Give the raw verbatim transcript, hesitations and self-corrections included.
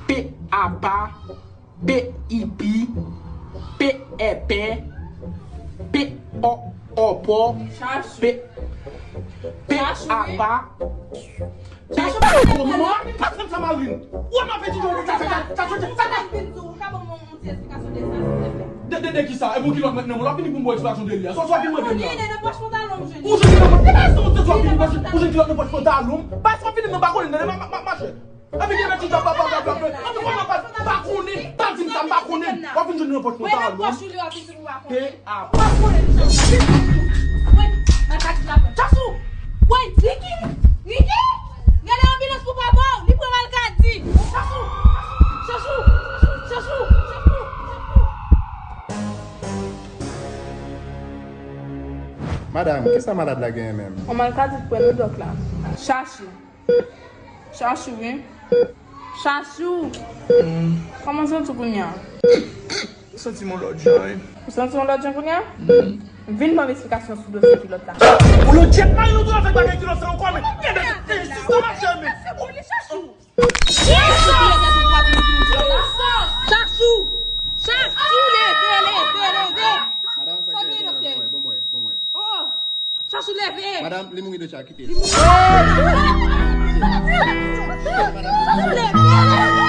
P apa, P I pi, P è pè, P ò ò pò, P, P apa, P. Maman, pa fè m sa, Marlin. Ou wè m ap fè ti jan sa, sa, sa, sa, sa, sa. De, de, de ki sa? E pou ki lòt mèt nan mwen? L ap vini pou m ba w eksplikasyon de li a. Sa w ap vin mande m la? Ou jwenn kilòt nan pòch pantalon m. Ou jwenn kilòt nan pòch pantalon m? Paske w ap vin nan m pa konnen, ma, ma, ma, machè. Epi gen mèt chita pa, pa, pa, pa, pa, pa, pa, pa konnen. Pa di m sa, m pa konnen. W ap vin jwenn nan pòch pantalon m. P apa. Chachou! Woy, Niki! Niki! Rele anbilans pou papa w, li pran malkadi! Chachou! Chachou! Chachou! Chachou! Madanm, kisa malad la genyen menm? On malkadi k pran nou dòk la. Chachou. Chachou wi. Chachou! Kòman w santi w kounye a? M santi m yon lòt jan wi. Ou santi w yon lòt jan kounye a? Vin ban m esplikasyon sou dosye kilòt la. Yon lòt tchèt mari nou tou nan fèk bagay kilòt sa ankò men. Gade enjistis nan mache men. Chachou! Chachou! Chachou! Chachou! Leve, leve, leve! Fò gen doktè. Oh! Chachou leve! Madanm, li mouri deja, kite. Li mouri. Chachou leve!